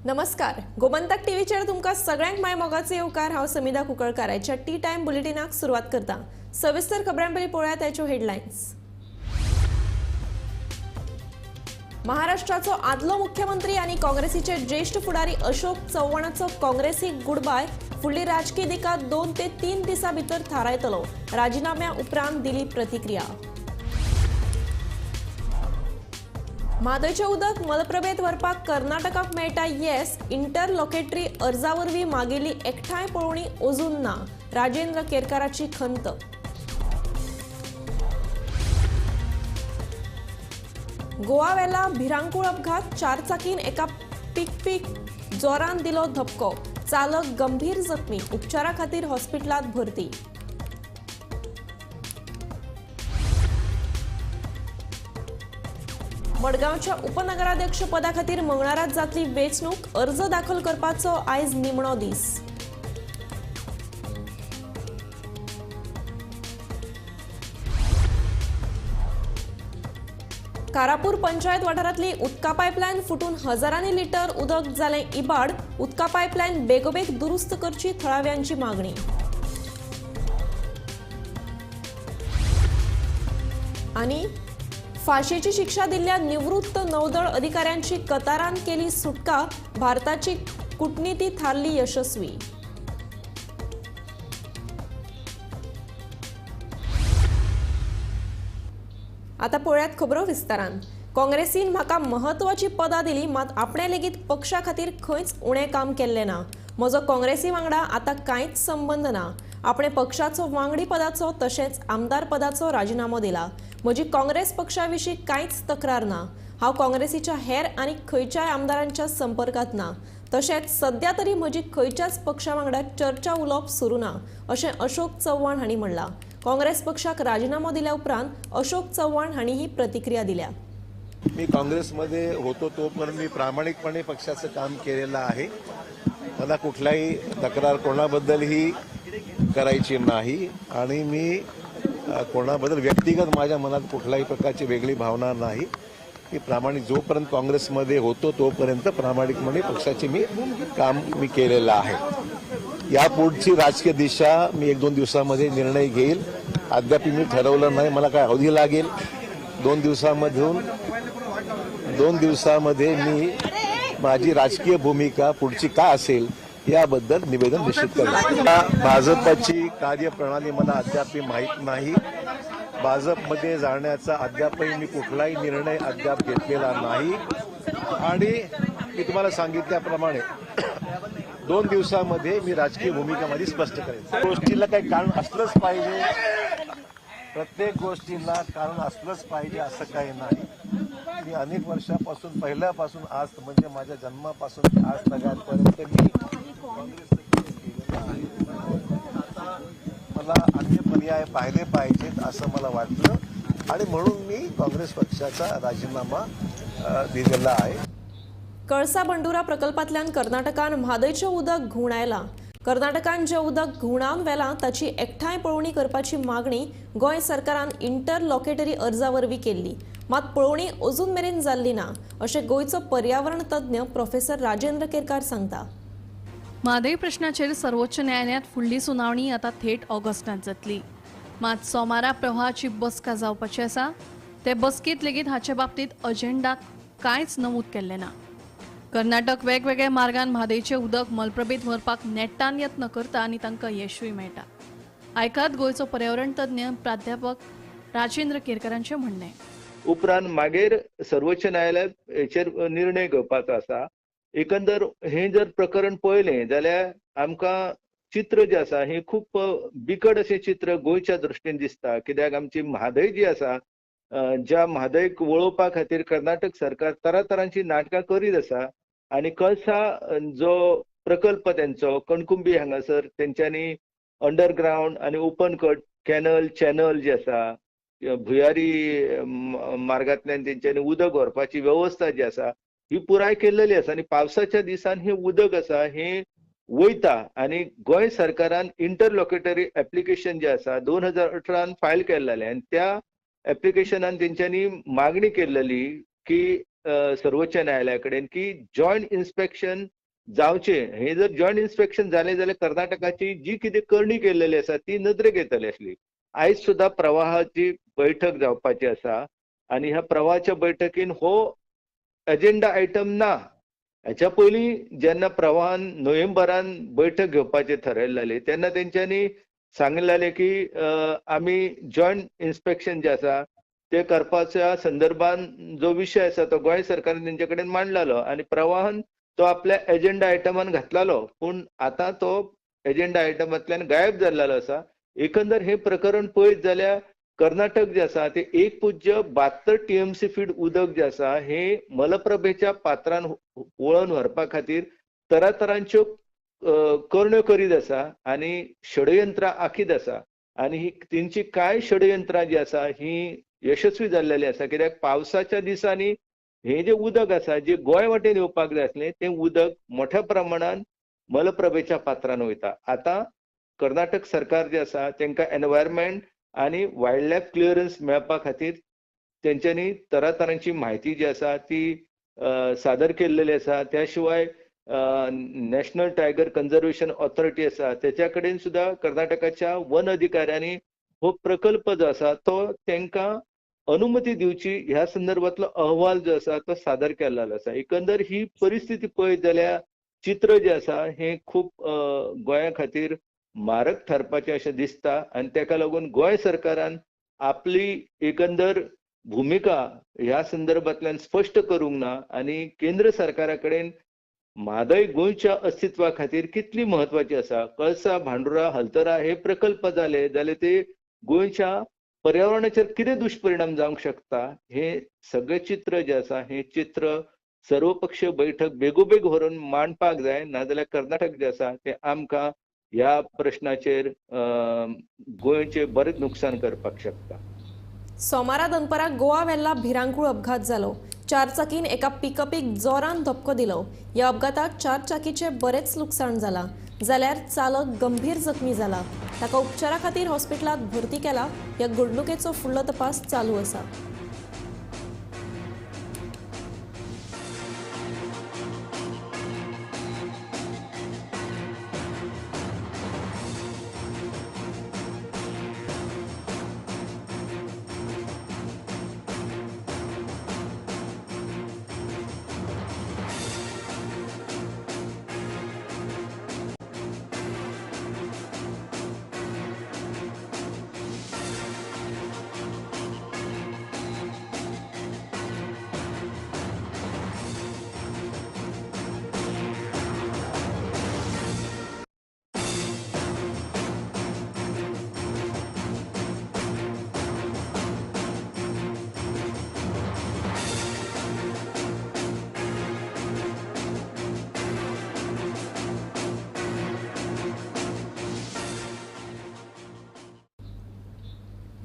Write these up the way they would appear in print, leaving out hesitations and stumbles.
नमस्कार, गोमंतक टीव्हीचेर तुमकां सगळ्यांक my मोगाचो येवकार. हांव समिधा कुंकळकार. आयच्या टी टायम बुलेटिनाक सुरवात करता. सविस्तर खबरां पयलीं पळोवया ताच्यो हेडलायन्स. महाराष्ट्राचो आदलो मुख्यमंत्री आनी काँग्रेसीचे ज्येष्ठ फुडारी अशोक चव्हाणाचो काँग्रेसीक गुडबाय. फुडली राजकीय दिका 2 ते 3 दिसां भितर थारायतलो. राजीनाम्या उपरांत दिली प्रतिक्रिया. म्हादयचें उदक मलप्रभेंत व्हरपाक कर्नाटकाक मेळटा येस. इंटरलॉकेटरी अर्जा वरवीं मागिल्ली एकठांय पळोवणी अजून ना. राजेंद्र केरकाराची खंत. गोवा वेला भिरांकूळ अपघात. चारचाकीन एका पिकपीक जोरान दिलो धपको. चालक गंभीर जखमी. उपचारा खातीर हॉस्पिटलांत भरती. मडगांवच्या उपनगराध्यक्ष पदा खातीर मंगळारात जातली वेंचणूक. अर्ज दाखल करपाचो आयज निमणो दीस. कारापूर पंचायत वाठारांतली उदका पायपलायन फुटून हजारांनी लिटर उदक जालें इबाड. उदका पायपलायन बेगोबेग दुरुस्त करची थळाव्यांची मागणी. आनी फाशीची शिक्षा दिल्ल्या निवृत्त नौदळ अधिकाऱ्यांची कतारान केली सुटका. भारताची कूटनीती थारली यशस्वी. आता पळयात खबरो विस्तारान. काँग्रेसीन म्हाका म्हत्वाची पदां दिली, मात आपणे लेगीत पक्षा खातीर खंयच उणें काम केल्लें ना. म्हजो काँग्रेसी वांगडा आतां कांयच संबंद ना. आपणे पक्षाचो वांगडी पदाचो तशेंच आमदार पदाचो राजिनामो दिला. म्हजी काँग्रेस पक्षा विशीं कांयच तक्रार ना. हांव काँग्रेसीच्या हेर आनी खंयच्याय आमदारांच्या संपर्कांत ना. तशेंच सद्या तरी म्हजी खंयच्याच पक्षा वांगडा चर्चा उलोवप सुरू ना, अशें अशोक चव्हाण हांणी म्हणलां. काँग्रेस पक्षाक राजीनामो दिल्या उपरांत अशोक चव्हाण हांणी ही प्रतिक्रिया दिल्या. मी काँग्रेसमध्ये होतो तोपर्यंत मी प्रामाणिकपणे पक्षाचं काम केलेलं आहे. मला कुठलाही तक्रार कोणाबद्दलही करायची नाही आणि मी कोणाबद्दल व्यक्तिगत माझ्या मनात कुठल्याही प्रकारची वेगळी भावना नाही. की प्रामाणिक जोपर्यंत काँग्रेसमध्ये होतो तोपर्यंत प्रामाणिकपणे पक्षाचे मी काम मी केलेलं आहे. यापुढची राजकीय दिशा मी 1-2 दिवसामध्ये निर्णय घेईल. अद्याप मी ठरवलं नाही, मला काय अवधी लागेल. 2 दिवसामध्ये मी माझी राजकीय भूमिका पुढची काय असेल याबद्दल निवेदन निश्चित करेन. भाजपची कार्यप्रणाली मला अद्याप माहीत नाही. भाजपमध्ये जाण्याचा अद्यापही मी कुठलाही निर्णय अद्याप घेतलेला नाही. आणि मी तुम्हाला सांगितल्याप्रमाणे 2 दिवसामध्ये मी राजकीय भूमिका माझी स्पष्ट करेन. गोष्टीला काही कारण असलंच पाहिजे, प्रत्येक गोष्टीला कारण असलंच पाहिजे असं काही नाही. मी अनेक वर्षापासून, पहिल्यापासून आज म्हणजे माझ्या जन्मापासून आज तगापर्यंत मी काँग्रेसचं केलेलं आहे. आता मला अन्य पर्याय पाहिले पाहिजेत असं मला वाटलं आणि म्हणून मी काँग्रेस पक्षाचा राजीनामा दिलेला आहे. कळसा बंडुरा प्रकल्पांतल्यान कर्नाटकान म्हादयचें उदक घुंवडायलां. कर्नाटकान जें उदक घुंवडावन व्हेलां ताची एकठांय पळोवणी करपाची मागणी गोंय सरकारान इंटरलॉकेटरी अर्जा वरवीं केल्ली, मात पळोवणी अजून मेरेन जाल्ली ना, अशें गोंयचो पर्यावरण तज्ञ प्रोफेसर राजेंद्र केरकार सांगता. म्हादय प्रश्नाचेर सर्वोच्च न्यायालयांत फुडली सुनावणी आतां थेट ऑगस्टांत जातली. मात सोमारा प्रवाहाची बसका जावपाची आसा. ते बसकेंत लेगीत हाचे बाबतींत अजेंडात कांयच नमूद केल्लें ना. कर्नाटक वेगवेगळ्या मार्गान म्हादयचें उदक मलप्रभेंत व्हरपाक नेटान यत्न करता आनी तांकां यशूय मेळटा. आयकात गोंयचो पर्यावरण तज्ञ प्राध्यापक राजेंद्र केरकारांचें म्हणणें. उपरांत मागीर सर्वोच्च न्यायालयात हेचेर निर्णय घेवपाचो आसा. एकंदर हें जर प्रकरण पळयलें जाल्यार आमकां चित्र जें आसा हें खूब बिकट अशें चित्र गोंयच्या दृश्टीन दिसता. कित्याक आमची म्हादय जी आसा, ज्या म्हादयक वळोवपा खातीर कर्नाटक सरकार तरातरांची नाटकां करीत आसा आनी कळसा जो प्रकल्प तेंचो कणकुंबी हांगासर तेंच्यांनी अंडरग्रावंड आनी ओपन कट कॅनल चॅनल जी आसा, भुयारी मार्गांतल्यान तेंच्यांनी उदक व्हरपाची वेवस्था जी आसा ही पुराय केल्लेली आसा. आनी पावसाच्या दिसान हें उदक आसा हें वयता आनी गोंय सरकारान इंटरलॉकेटरी एप्लिकेशन जें आसा 2018 फायल केल्लेलें आनी त्या एप्लिकेशनान तेंच्यांनी मागणी केल्लेली की सर्वोच्च न्यायालया कडेन की जॉयंट इन्स्पेक्शन जावचें. हे जर जॉयंट इन्स्पेक्शन जालें जाल्यार कर्नाटकाची जी कितें करणी केल्लेली आसा ती नदरेक येतली आसली. आयज सुद्दां प्रवाहाची बैठक जावपाची आसा आनी ह्या प्रवाहाच्या बैठकीन हो एजेंडा आयटम ना. हेच्या पयलीं जेन्ना प्रवाहान नोव्हेंबरान बैठक घेवपाचें थरयल्लें तेन्ना तेंच्यांनी सांगिल्लें की आमी जॉयंट इन्स्पेक्शन जें आसा ते करपाच्या संदर्भान जो विशय आसा तो गोंय सरकारान तेंचे कडेन मांडलेलो आनी प्रवाहान तो आपल्या एजेंडा आयटमान घातलेलो, पूण आतां तो एजेंडा आयटमांतल्यान गायब जाल्लो आसा. एकंदर हें प्रकरण पळयत जाल्यार कर्नाटक जें आसा तें 1.72 TMC feet उदक जें आसा हें मलप्रभेच्या पात्रान वळोवन व्हरपा खातीर तरातरांच्यो करण्यो करीत आसा आनी षडयंत्रां आखीत आसा आनी ही तेंची कांय षडयंत्रां जी आसा ही यशस्वी जाल्लेली आसा. कित्याक पावसाच्या दिसांनी हें जें उदक आसा जें गोंय वाटेन येवपाक जाय आसलें तें उदक मोठ्या प्रमाणान मलप्रभेच्या पात्रान वयता. आतां कर्नाटक सरकार जें आसा तांकां एनवायरमेंट आनी वायल्ड लायफ क्लियरन्स मेळपा खातीर तेंच्यांनी तरातरांची म्हायती जी आसा ती सादर केल्लेली आसा. त्या शिवाय नॅशनल टायगर कन्जर्वेशन ऑथॉरिटी आसा तेच्या कडेन सुद्दां कर्नाटकाच्या वन अधिकाऱ्यांनी हो प्रकल्प जो आसा तो तांकां अनुमती दिवची ह्या संदर्भातलो अहवाल जो आसा तो सादर केल्लो आसा. एकंदर ही परिस्थिती पळयत जाल्यार चित्र जें आसा हें खूब गोंया खातीर मारक थारपाचें अशें दिसता आनी ताका लागून गोंय सरकारान आपली एकंदर भुमिका ह्या संदर्भांतल्यान स्पश्ट करूंक ना आनी केंद्र सरकारा कडेन म्हादय गोंयच्या अस्तित्वा खातीर कितली म्हत्वाची आसा, कळसा, भांडुरा, हलतरा हे प्रकल्प जाले जाल्यार ते गोंयच्या पर्यावरणाचेर कितें दुश्परिणाम जावंक शकता हे सगळें चित्र जें आसा हें चित्र सर्वपक्षीय बैठक बेगोबेग व्हरून मांडपाक जाय, नाजाल्यार कर्नाटक जें आसा तें आमकां ह्या प्रश्नाचेर गोंयचें बरेंच नुकसान करपाक शकता. सोमारा दनपराक गोवा वेल्ला भिरांकूळ अपघात जालो. चारचाकीन एका पिकअपीक जोरान धपको दिलो. ह्या अपघातात चारचाकीचें बरेंच लुकसाण जालां, जाल्यार चालक गंभीर जखमी जाला. ताका उपचारा खातीर हॉस्पिटलांत भरती केला. ह्या घडणुकेचो फुडलो तपास चालू आसा.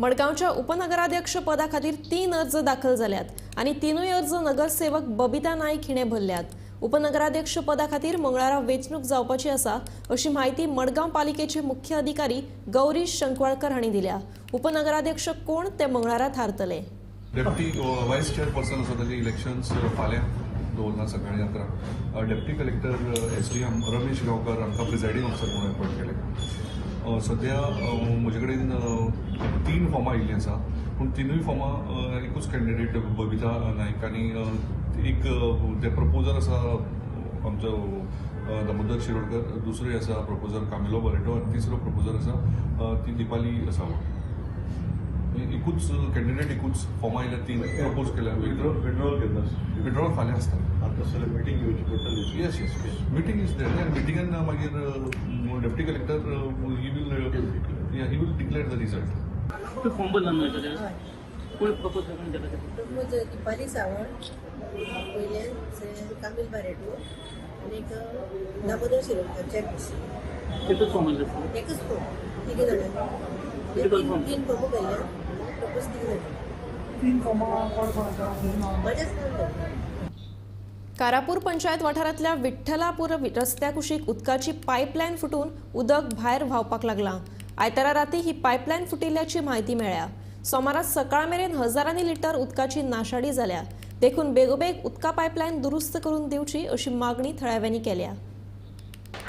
मडगांवच्या उपनगराध्यक्ष पदा खातीर 3 अर्ज दाखल जाल्यात आनी 3 अर्ज नगरसेवक बबिता नाईक हिणे भरल्यात. उपनगराध्यक्ष पदा खातीर मंगळारा वेंचणूक जावपाची आसा अशी म्हायती मडगांव पालिकेचे मुख्य अधिकारी गौरीश शंकवाळकर हांणी दिल्या. उपनगराध्यक्ष कोण ते मंगळारा थारतले. डेप्टी वायस चेअरपर्सन आसा ताजे इलेक्शन्स फाल्यां दवरला सकाळीं 11. Deputy collector SDM Ramesh Gaonkar हांकां प्रिजायडींग ऑफिसर म्हणून अपॉयंट केले. सद्या म्हजे कडेन 3 फॉर्मां आयिल्लीं आसा, पूण 3 फॉर्मां एकूच कॅन्डिडेट बबिता नायक आनी एक ते प्रपोजर आसा आमचो दामोदर शिरोडकर, दुसरो आसा प्रपोजर कामिलो बरेटो आनी तिसरो प्रपोजर आसा ती दीपाली सावंत. एकूच कॅन्डिडेट एकूच फॉर्मां आयल्या 3 प्रपोज केल्या. विड्रॉल केन्ना? विड्रॉल फाल्यां आसता. आतां मिटींग घेवची पडटली. Yes yes, meeting is there आनी मिटिंगान मागीर deputy collector he will declare the result. Form भरला न्हय कोण प्रपोज केला? प्रपोज दीपाली सावंत, पयल्यान कामील बारेटो आनी दामोदर शिरोडकर चेअरपर्सन. एकूच फॉर्म भरला? एकूच फॉर्म, तिगे जाणां. 3 फॉर्म भरल्या, प्रपोज 3 जाणां. 3 फॉर्मां कोण कोण आसा? म्हजेच नांव भरलां. कारापूर पंचायत वाठारांतल्या विठ्ठलापूर रस्त्या कुशीक उदकाची पायपलायन फुटून उदक भायर व्हांवपाक लागलां. आयतारा राती ही पायपलायन फुटिल्ल्याची म्हायती मेळ्ळ्या. सोमारा सकाळ मेरेन हजारांनी लिटर उदकाची नाशाडी जाल्या. देखून बेगोबेग उदका पायपलायन दुरुस्त करून दिवची अशी मागणी थळाव्यांनी केल्या.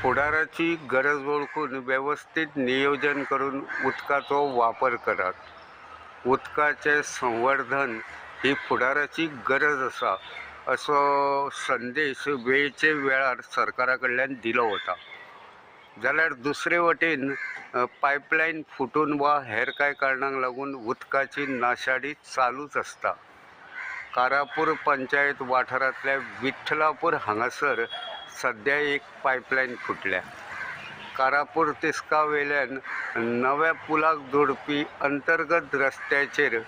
फुडाराची गरज वळखून वेवस्थीत नियोजन करून उदकाचो वापर करात. उदकाचें संवर्धन ही फुडाराची गरज आसा असो संदेश वेळचे वेळार सरकारा कडल्यान दिलो वता. जाल्यार दुसरे वटेन पायपलायन फुटून वा हेर कांय कारणांक लागून उदकाची नाशाडी चालूच आसता. कारापूर पंचायत वाठारांतल्या विठ्ठलापूर हांगासर सद्या एक पायपलायन फुटल्या. कारापूर तिस्का वेल्यान नव्या पुलाक जोडपी अंतर्गत रस्त्याचेर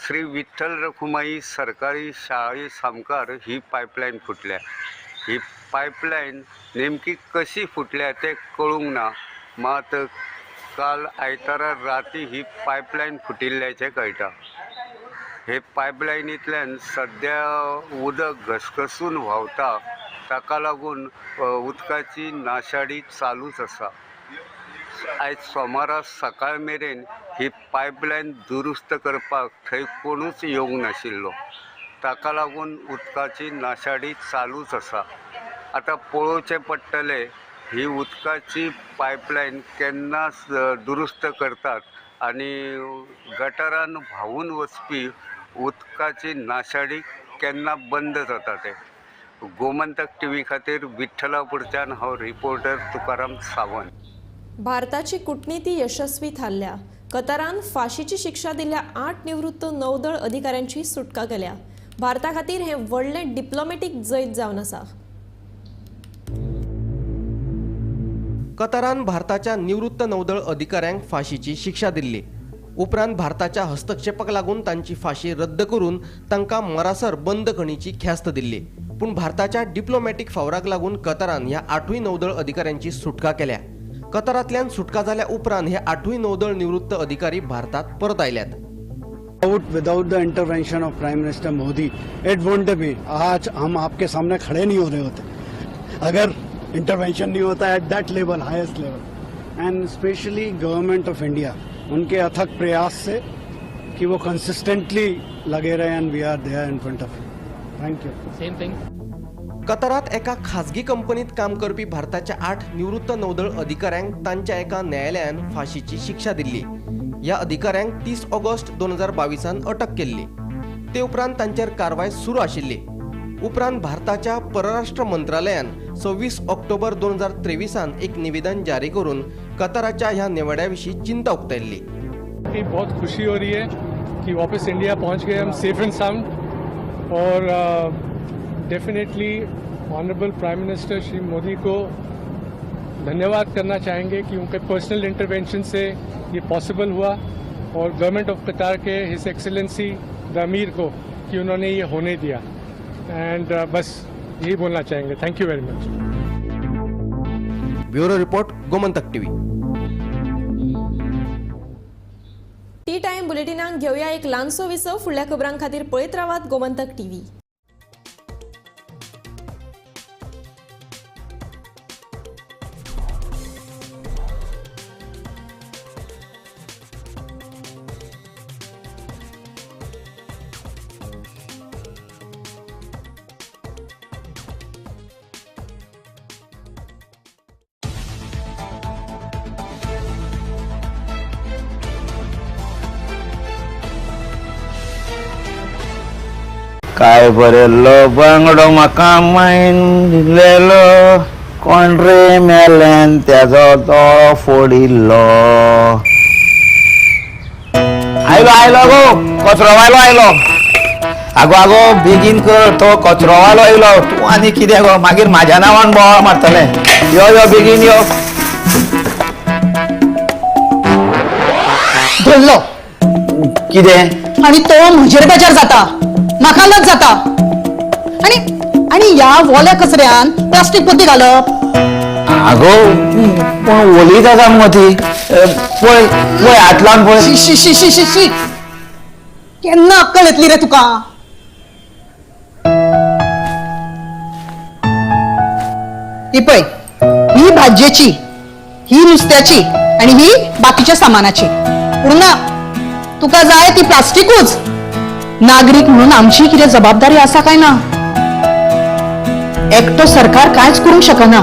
श्री विठ्ठल रखुमाई सरकारी शाळे सामकार ही पायपलायन फुटल्या. ही पायपलायन नेमकी कशी फुटल्या तें कळूंक ना, मात काल आयतारा राती ही पायपलायन फुटिल्ल्याचें कळटा. हे पायपलायनींतल्यान सद्या उदक घसघसून व्हांवता, ताका लागून उदकाची नाशाडी चालूच आसा. आयज सोमारा सकाळ मेरेन ही पायपलायन दुरुस्त करपाक थंय कोणूच येवंक नाशिल्लो, ताका लागून उदकाची नाशाडी चालूच आसा. आतां पळोवचें पडटलें ही उदकाची पायपलायन केन्ना दुरुस्त करतात आनी गटारान व्हांवून वचपी उदकाची नाशाडी केन्ना बंद जाता तें. गोमंतक टीव्ही खातीर विठ्ठलापूरच्यान हांव रिपोर्टर तुकाराम सावंत. भारताची कूटनीती यशस्वी थारल्या. कतारान फाशीची शिक्षा दिल्ल्या 8 निवृत्त नौदळ अधिकाऱ्यांची सुटका केल्या. भारता खातीर हें व्हडलें डिप्लोमॅटीक जैत जावन आसा. कतारान भारताच्या निवृत्त नौदळ अधिकाऱ्यांक फाशीची शिक्षा दिल्ली. उपरांत भारताच्या हस्तक्षेपाक लागून तांची फाशी रद्द करून तांकां मरासर बंदखणीची ख्यास्त दिल्ली. पूण भारताच्या डिप्लोमॅटीक फावराक लागून कतारान ह्या 8 नौदळ अधिकाऱ्यांची सुटका केल्या. कतारांतल्यान सुटका जाल्या उपरांत हे 8 नौदळ निवृत्त अधिकारी भारतात परत आयल्यात. Without the intervention of Prime Minister Modi, it won't be. आज हम आपके सामने खड़े नहीं हो रहे होते अगर इंटरवेंशन नहीं होता at that level, highest level, and specially government of India, उनके अथक प्रयास से कि वो कंसिस्टेंटली लगे रहे and we are there in front of you. Thank you. Same thing. कतारात एका खाजगी कंपनीत काम करपी भारताच्या 8 निवृत्त नौदळ अधिकाऱ्यांक तांच्या एका न्यायालयान फाशीची शिक्षा दिल्ली. ह्या अधिकाऱ्यांक 30 ऑगस्ट 2022 अटक केल्ली. ते उपरांत तांचेर कारवाय सुरू आशिल्ली. उपरांत भारताच्या परराष्ट्र मंत्रालयान 26 ऑक्टोबर 2023 एक निवेदन जारी करून कताराच्या ह्या निवाड्या विशीं चिंता उक्तायल्ली. बहुत खुशी हो रही है कि वापस इंडिया पहुंच गए हम सेफ एंड साउंड, और definitely honourable prime minister Shri Modi को धन्यवाद करना चाहेंगे कि उनके पर्सनल इंटरवेंशन से ये पॉसिबल हुआ, और गवर्नमेंट ऑफ कतार के his excellency the अमीर को कि उन्होंने ये होने दिया. एंड बस यही बोलना चाहेंगे. Thank you very much. Bureau report, Gomantak TV. Tea time बुलेटिनाक घेवया एक ल्हानसो विसव. फुडल्या खबरां खातीर पळयत रावात गोमंतक टीव्ही. काय बरेलो बांगडो म्हाका मायन दिलेलो, कोण रे मेल्यान तेजो दोळो फोडिल्लो. आयलो आयलो गो कचरो वायलो आयलो. आगो आगो बेगीन कर, तो कचरो वालो आयलो. तूं आनी कितें गो मागीर म्हाज्या नांवान बोवाळ मारतलें. यो यो बेगीन यो. धरलो कितें आनी तो म्हजेर बेजार जाता, म्हाका लज जाता. आनी आनी ह्या वोल्या कचऱ्यान प्लास्टीक पोती घालप. आगो पूण ओली जाता मुगो ती. पळय पळय हात लावन पळय. शी शी शी शी शी, केन्ना अक्कल येतली रे तुका? ही पळय, ही भाजयेची, ही नुस्त्याची आनी ही बाकीच्या सामानाची. पूण ना तुका जाय ती प्लास्टिकूच. नागरीक म्हणून आमची कितें जबाबदारी आसा काय ना? एकटो सरकार कांयच करूंक शकना.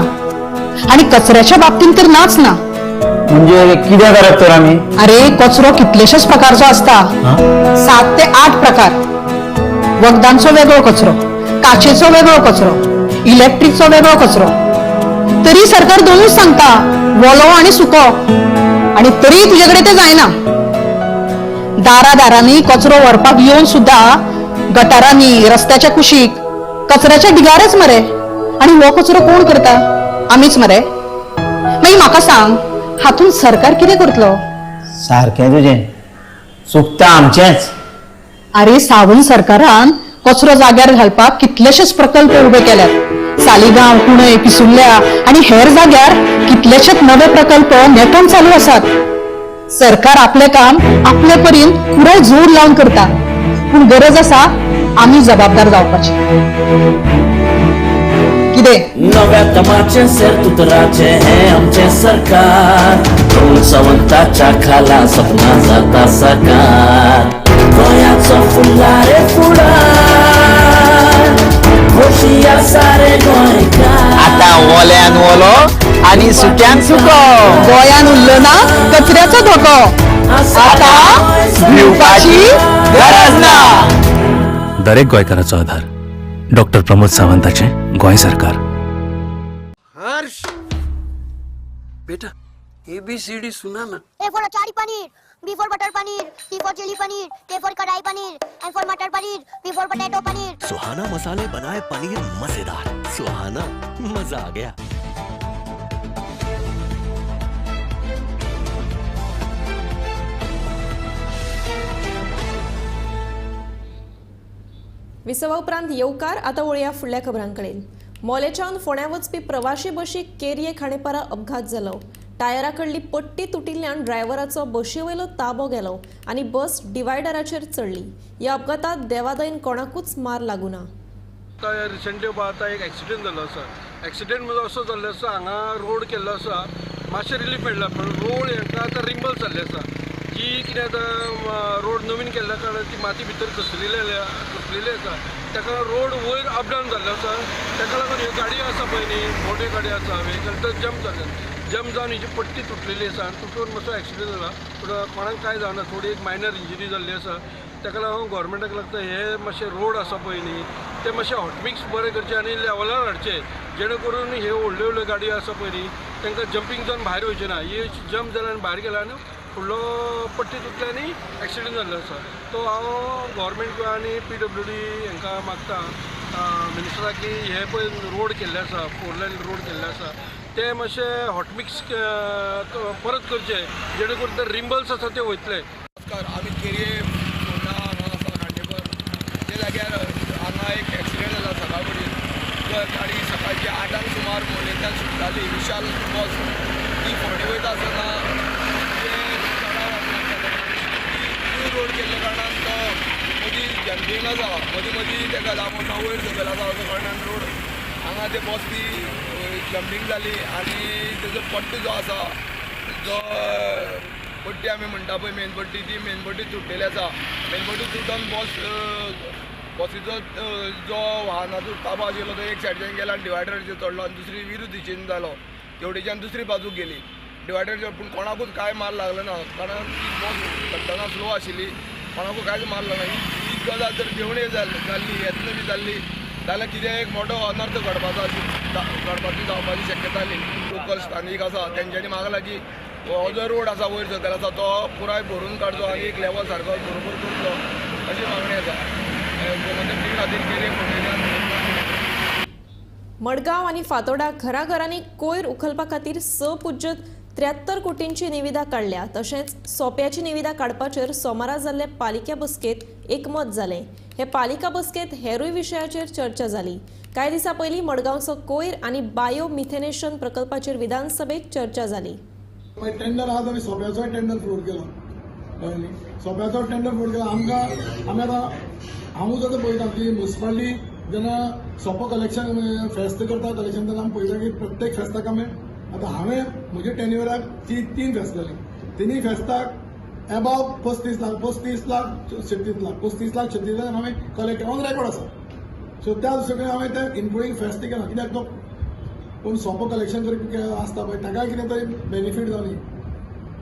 आणि कचऱ्याच्या बाबतीत तर नाच ना. म्हणजे कितें करप तर आमी? अरे कचरो कितलेशेच प्रकारचो असता, 7 ते 8 प्रकार. वखदांचो वेगळो कचरो, काचेचो वेगळो कचरो, इलेक्ट्रिकचो वेगळो कचरो. तरी सरकार दोनूच सांगता, वोलो आणि सुको, आणि तरी तुझ्याकडे ते जायना. दारा दारांनी कचरो व्हरपाक येवन सुद्धा गटारांनी, रस्त्याच्या कुशीक कचऱ्याच्या ढिगारच मरे. आणि हो कचरो कोण करता? आमीच मरे. मागीर म्हाका सांग, हातून सरकार कितें करतलो? सारकें तुजें, चुकता आमचेंच. अरे सावंत सरकारान कचरो जाग्यार घालपाक कितलेशेच प्रकल्प उबे केल्यात. सालिगांव, कुणय, पिसुर्ल्या आणि हेर जाग्यार कितलेशेच नवे प्रकल्प नेटान चालू आसात. सरकार आपले काम आपले परीन पुराय जोर लावन करता, पूण गरज आसा आमी जबाबदार जावपाची. कितें नव्या तमाचे सेर तुतराचे हे आमचे सरकार, सावंताच्या खाला सपना जाता साकार. गोंयाचो फुडार फुडार, खोशी आसा रे गोंयकार. आता ओल्यान ओलो आणि सुक्यान सुको, गोंयान उरलो ना कचऱ्याचो धोको, आता भिवपाची गरज ना. दरेक गोंयकाराचो आधार डॉक्टर प्रमोद सावंताचें गोंय सरकार. हर्ष बेटा, ABCD सुना ना. A for achari paneer, B for butter paneer, C for chilli paneer, K for kadai paneer, M for matar paneer, P for potato paneer. Suhana मसाले बनाए पनीर मजेदार. सुहाना, मजा आ गया. विसवा उपरांत येवकार. आतां वळया फुडल्या खबरांकडेन. मोलेच्यान फोंड्या वचपी प्रवाशी बशीक केरये खांडेपारा अपघात जालो. टायरा कडली पट्टी तुटिल्ल्यान ड्रायव्हराचो बशी वयलो ताबो गेलो आनी बस डिवायडराचेर चडली. ह्या अपघातात देवादयन कोणाकूच मार लागू ना. रिसेंटली आतां एक एक्सिडेंट जाल्लो आसा. एक्सिडेंट म्हणजे असो जाल्लो आसा, हांगा रोड केल्लो आसा, मातशें रिलीफ मेळ्ळा, पूण रोड हांकां आतां रिंबल जाल्ली आसा. जी कितें आतां रोड नवीन केल्ल्या कारणान ती माती भितर घसरिल्ली आसा. ताका रोड वयर अपडावन जाल्लो आसा. ताका लागून ह्यो गाडयो आसा पळय न्ही, मोट्यो गाडयो आसा, व्हेकल तर जम्प जाल्ले, जम्प जावन हिची पट्टी तुटलेली आसा आनी तुटून मातसो एक्सिडंट जाला. पूण कोणाक कांय जावना, थोडी एक मायनर इंजरी जाल्ली आसा. ताका लागून गोवोरमेंटाक लागता हे मातशे रोड आसा पळय न्ही, ते मातशे हॉटमिक्स बरें करचे आनी लेवलार हाडचे, जेणे करून हे व्हडल्यो व्हडल्यो गाडयो आसा पळय न्ही, तांकां जंपींग जावन भायर वयचें ना. ही जंप जाल्यार आनी भायर गेला आनी फुडलो पट्टी तुटली आनी एक्सिडंट जाल्लो आसा. तो हांव गोवोरमेंट आनी PWD हांकां मागता, मिनिस्टराक, की हे पळय रोड केल्ले आसा, 4 लेन रोड केल्ले आसा, ते मातशे हॉटमिक्स परत करचे, जेणे करून ते रिंबल्स आसा ते वयतले. नमस्कार, आमी केरये फोंडा हांगा आसा खांडेपर. ते जाग्यार हांगा एक एक्सिडेंट जाला सकाळ फुडें. गाडी सकाळची 8 सुमार मोलेंतल्यान सुट्टाली, विशाल बस, ती फोंडे वयता आसतना न्यू रोड केल्ल्या कारणान तो मदीं जंपींग आसा, मदीं मदीं ताका दामोन वयर सकयल आसा. असो कारणान रोड हांगा ते बस ती जंपींग जाली आनी तेजो पट्टो जो आसा, जो पट्टी आमी म्हणटा पळय मेन पट्टी, ती मेन पट्टी तुटलेली आसा. मेन पट्टी तुटोन बस बसीचो जो वाहनाचो ताबो आशिल्लो तो एक सायडीच्यान गेला आनी डिवायडराचेर चडलो आनी दुसरी विरुद्ध दिशेन जालो, तेवटेच्यान दुसरी बाजूक गेली डिवायडराचेर. पूण कोणाकूच कांय मार लागलो ना, कारण ती बस चडटना स्लो आशिल्ली, कोणाकूच कांयच मार लागना. ही गजाल जर देवणे जाल्ली, येत्न बी जाल्ली जाल्यार कितें एक मोठो अनर्थ घडपाचो घडपाची जावपाची शक्यता आसली. लोकल स्थानीक आसा तेंच्यांनी मागला की हो जो रोड आसा वयर सकयल आसा तो पुराय भरून काडचो आनी एक लेवल सारको बरोबर करचो अशी मागणी आसा. मडगांव आनी फातोडा घराघरांनी कोयर उखलपा खातीर 6.73 कोटींची निविदा काडल्या. तशेंच सोप्याची निविदा काडपाचेर सोमारा जाल्ले पालिका बसकेंत एकमत जालें. हे पालिका बसकेंत हेरूय विशयाचेर चर्चा जाली. कांय दिसां पयलीं मडगांवचो कोयर आनी बायो मिथेनेशन प्रकल्पाचेर विधानसभेत चर्चा जाली. टेंडर आज आमी सोप्याचोय टेंडर फ्लोर केला, कळ्ळें न्ही? सोप्याचो टेंडर फ्लोर केला. आमकां आमी आतां हांवूच आतां पळयता की मुन्सिपालिटी जेन्ना सोपो कलेक्शन फेस्त करता कलेक्शन, तेन्ना आमी पळयता की प्रत्येक फेस्ताक आमी आतां हांवें म्हज्या टेन्युअराक ती 3 फेस्त जाली, तिनूय फेस्ताक एबाव 35 लाख 35 लाख 36 लाख 35 लाख 36 लाख हांवें कलेक्ट ऑन रेकॉर्ड आसा. सो त्या दुसरे कडेन हांवें तें इन्क्लुडींग फेस्त केलां, कित्याक तो कोण सोपो कलेक्शन करपी आसता पळय ताकाय कितें तरी बेनिफीट जावनी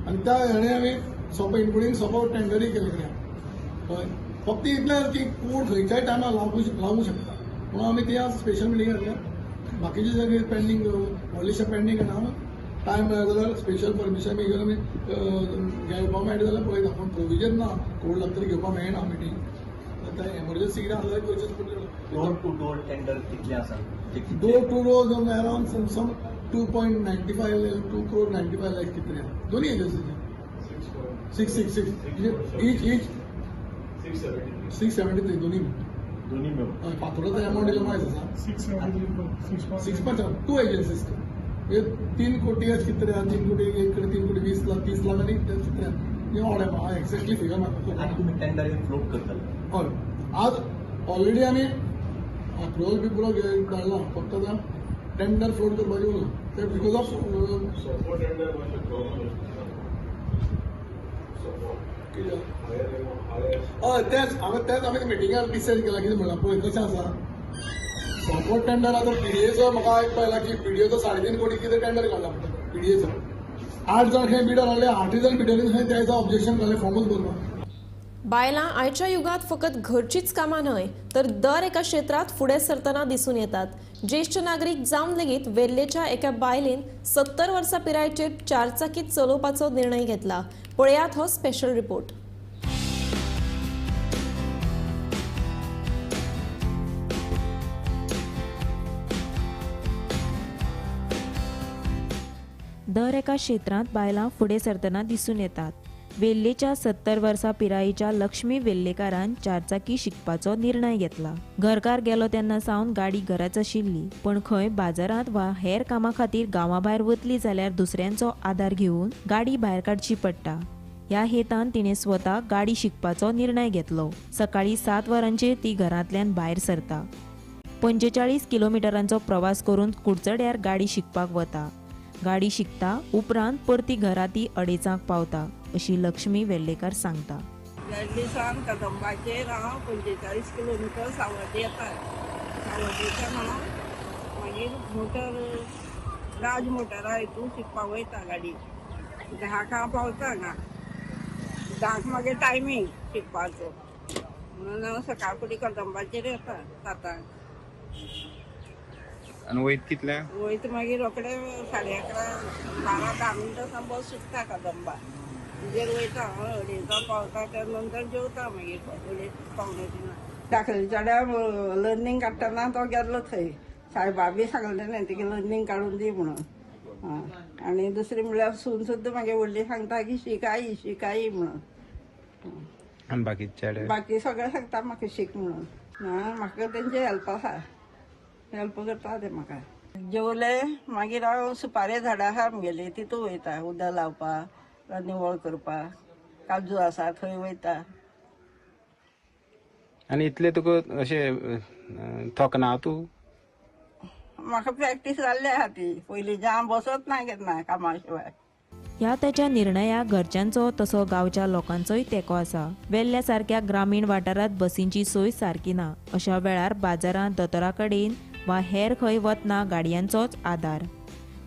आनी त्या हेणे आमी सोपो इन्क्लुडींग सोपो टेंडरूय केले कळ्ळें. फक्त इतलें की कोण खंयच्याय टायमार लावूंक शकता म्हणून आमी ती आज स्पेशल मिटींग घातल्या. बाकीचे सगळे पेंडींग व्हडलेशे पेंडींग आहा, टायम मेळ्ळो जाल्यार स्पेशल परमिशन बी घेवन आमी घेवपाक मेळटा जाल्यार पळयता, पूण प्रोविजन ना कोड लागतरी घेवपाक मेळना मिटींग. आतां एमर्जन्सी कितें आसल्यार करचेंच पडटलें. डोर टू डोर टेंडर कितले आसा? Door to door around some 2.95 2 crore 95 lakh कितले आहा दोन्ही एजन्सीचे 6 6 6 इच 673 दोन्ही दोन्ही मेळून फातोड्याचो अमावंट इल्लो मायज आसा 6.2 एजन्सीज 3 कोटी कितले आहा, 3 कोटी एक कडेन 3 कोटी 20 लाख 30 लाख आनी कितले आहा ऑड हांव एक्झॅक्टली फिगर म्हाका. आनी तुमी टेंडर हे फ्लोट करतले? हय, आज ऑलरेडी आमी अप्रुवल बिप्रुवल धाडला, फक्त आतां टेंडर फ्लोट करपाचें उरलां तें because of हय तेंच आमी मिटिंगार डिसायड केलां. कितें म्हणलां पळय कशें आसा सोपो टेंडर आतां पीडीएचो म्हाका आयकपाक आयला की पीडीएचो 3.5 कोटी कितें टेंडर काडला म्हणटा पीडीएचो. 8 जाण खंय बिडर हाडले, 8 जाण बिडरीन खंय त्या दिसा ऑब्जेक्शन घालें, फॉर्मूच भरना. बायलां आयच्या युगांत फकत घरचीच कामां न्हय तर दर एका क्षेत्रांत फुडें सरतना दिसून येतात. ज्येश्ठ नागरीक जावन लेगीत वेर्लेच्या एका बायलेन 70 वर्सां पिरायेचेर चारचाकी चलोवपाचो निर्णय घेतला. पळयात हो स्पेशल रिपोर्ट. दर एका क्षेत्रांत बायलां फुडें सरतना दिसून येतात. वेल्लेच्या 70 वर्सां पिरायेच्या लक्ष्मी वेल्लेकारान चारचाकी शिकपाचो निर्णय घेतला. घरकार गेलो तेन्ना सावन गाडी घराच आशिल्ली, पण खंय बाजारांत वा हेर कामां खातीर गांवा भायर वतली जाल्यार दुसऱ्यांचो आदार घेवन गाडी भायर काडची पडटा. ह्या हेतान तिणें स्वता गाडी शिकपाचो निर्णय घेतलो. सकाळीं 7 वरांचेर ती घरांतल्यान भायर सरता. 45 किलोमिटरांचो प्रवास करून कुडचड्यार गाडी शिकपाक वता. गाडी शिकता उपरांत परती घरा ती 2:30 पावता अशी लक्ष्मी वेल्लेकर सांगता. वेर्लेसान कदंबाचेर हांव 45 किलोमिटर सावड्डे येता. सावड्डेच्यान हांव मागीर मोटर राज मोटरा हितून शिकपाक वयता गाडी. 10 हांव पावता हांगा. 10 मागीर टायमींग शिकपाचो म्हणून हांव सकाळ फुडें कदंबाचेर येता 7. आनी वयत कितल्या? वयत मागीर रोखडे 11:30 12 10 मिनटां सावन बस सुट्टा कदंबा. तिजेर वयता हांव 2:30 पावता, त्या नंतर जेवता मागीर 2:30 2:45. दाखले चेड्या लर्नींग काडटना तो गेल्लो थंय, सायबा बी सांगलें न्ही तिका लर्नींग काडून दी म्हणून. आनी दुसरी म्हणल्यार सून सुद्दां मागीर व्हडली सांगता की शिकाई शिकाई म्हणून. आनी बाकी चेडे बाकी सगळें सांगता म्हाका शीक म्हणून. म्हाका तेंचे हेल्प आसा, हेल्प करता ते म्हाका. जेवले मागीर हांव सुपारे झाडां आसा आमगेली तितून वयता उदक लावपाक, निवळ करपाक. काजू आसा थंय वयता. आनी इतले तुका अशें थकना तूं? म्हाका प्रॅक्टीस जाल्ली आसा ती पयलीं, जाम बसत ना केन्ना कामा शिवाय. ह्या ताच्या निर्णयाक घरच्यांचो तसो गांवच्या लोकांचोय तेंको आसा. वेल्ल्या सारक्या ग्रामीण वाठारांत बसींची सोय सारकी ना. अशा वेळार बाजारांत दोतोरा कडेन वा हेर खंय वतना गाडयांचोच आदार.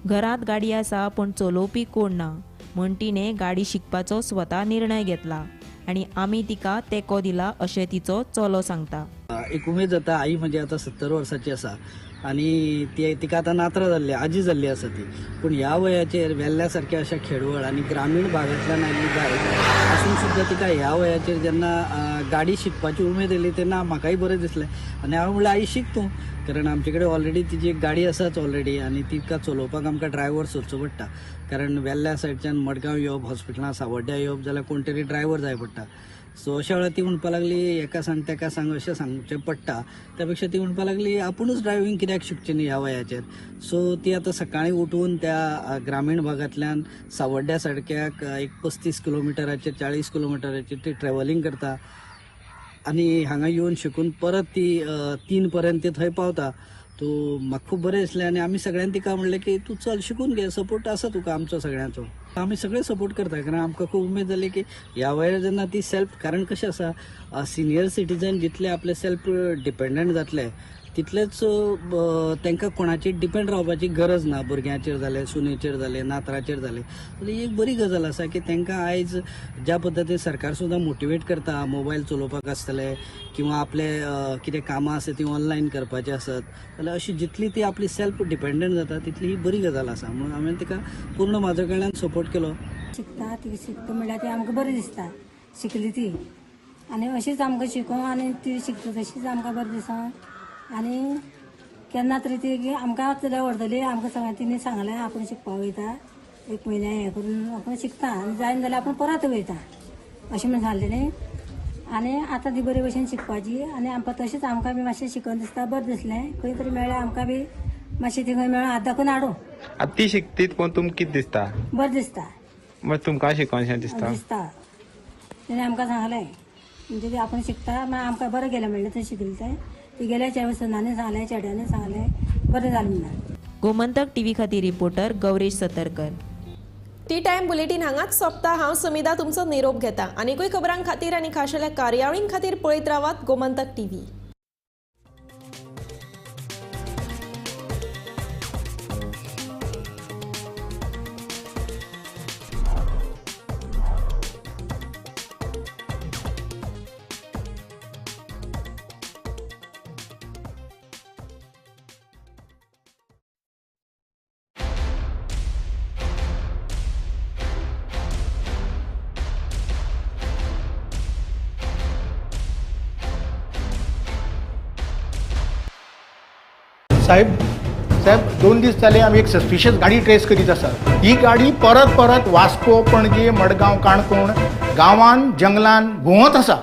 घरांत गाडी आसा पूण चलोवपी कोण ना म्हूण तिणें गाडी शिकपाचो स्वता निर्णय घेतला आनी आमी तिका तेंको दिला अशें तिचो चलो सांगता. एक उमेद जाता. आई म्हजी आतां 70 वर्सांची आसा आनी ती तिका आतां नातरां जाल्ली, आजी जाल्ली आसा ती. पूण ह्या वयाचेर वेल्ल्या सारक्या अशा खेडवळ आनी ग्रामीण भागांतल्यान आयिल्ली बायल आसून सुद्दां तिका ह्या वयाचेर जेन्ना गाडी शिकपाची उमेद येयली तेन्ना म्हाकाय बरें दिसलें आनी हांवें म्हणलें आई शीक तूं, कारण आमचे कडेन ऑलरेडी तिजी एक गाडी आसाच ऑलरेडी आनी तिका चलोवपाक आमकां ड्रायव्हर सोदचो पडटा, कारण वेल्ल्या सायडच्यान मडगांव येवप, हॉस्पिटलां सावड्ड्या येवप जाल्यार कोण तरी ड्रायव्हर जाय पडटा. सो अशा वेळार ती म्हणपाक लागली एका सांग तेका सांग अशें सांगचें पडटा, त्या पेक्षा ती म्हणपाक लागली आपुणूच ड्रायव्हींग कित्याक शिकचें न्ही ह्या वयाचेर. सो ती आतां सकाळीं उठून त्या ग्रामीण भागांतल्यान सावड्ड्या सारक्याक एक 35 किलोमिटराचेर 40 किलोमिटराचेर ती ट्रॅव्हलिंग करता आनी हांगा येवन शिकून परत ती 3 पर्यंत ती थंय पावता. तो म्हाका खूब बरें दिसलें आनी आमी सगळ्यांनी तिका म्हणलें की तूं चल शिकून घे, सपोर्ट आसा तुका आमचो सगळ्यांचो. आमी सगळे सपोर्ट करता, कारण आमकां खूब उमेद जाली की ह्या वयार जेन्ना ती सेल्फ, कारण कशें आसा सिनियर सिटीजन जितले आपले सेल्फ डिपेंडंट जातले तितलेच तांकां कोणाचेर डिपेंड रावपाची गरज ना, भुरग्यांचेर जालें, सुनेचेर जालें, नातराचेर जालें. जाल्यार एक बरी गजाल आसा की तांकां आयज ज्या पद्दतीन सरकार सुद्दां मोटिवेट करता, मोबायल चलोवपाक आसतले किंवा आपले कितें कामां आसा ती ऑनलायन करपाची आसत जाल्यार अशी जितली ती आपली सेल्फ डिपेंडंट जाता तितली ही बरी गजाल आसा. म्हणून हांवें तिका पूर्ण म्हाज्या कडल्यान सपोर्ट केलो. शिकता ती, शिकता म्हणल्यार ती आमकां बरें दिसता, शिकली ती आनी अशीच आमकां शिकोवंक आनी ती शिकता तशीच आमकां बरें दिसता. आनी केन्ना तरी ती आमकां चलया व्हरतली, आमकां सगळ्यां तिणें सांगलें आपूण शिकपाक वयता, एक म्हयन्या हें करून आपूण शिकता आनी जायना जाल्यार आपूण परत वयता अशें म्हणून सांगलें तिणें. आनी आतां ती बरे भशेन शिकपाची आनी आमकां तशेंच आमकां बी मातशें शिकन दिसता, बरें दिसलें. खंय तरी मेळ्ळें आमकां बी मातशें ती खंय मेळ्ळें हात दाखोवन हाडूं. आतां ती शिकतीत पळोवन तुमकां कितें दिसता? बरें दिसता. मागीर तुमकां शिकोनशें दिसता? दिसता. तेणें आमकां सांगलें म्हणजे ती आपूण शिकता, मागीर आमकां बरें गेलें म्हणलें थंय शिकलें तें. ती गेल्या सुनांनी सांगलें, चेड्यांनी सांगलें, बरें जालें म्हणून. गोमंतक टीव्ही खातीर reporter Gauresh Satarkar. Tea time bulletin हांगाच सोंपता. हांव समिधा तुमचो निरोप घेता. आनीकूय खबरां खातीर आनी खाशेल्या कार्यावळीं खातीर पळयत रावात गोमंतक टीव्ही. साहेब साहेब 2 दीस जाले आमी एक सस्पिशियस गाडी ट्रेस करीत आसा. ही गाडी परत परत वास्को, पणजे, मडगांव, काणकोण गांवान जंगलान भोंवत आसा.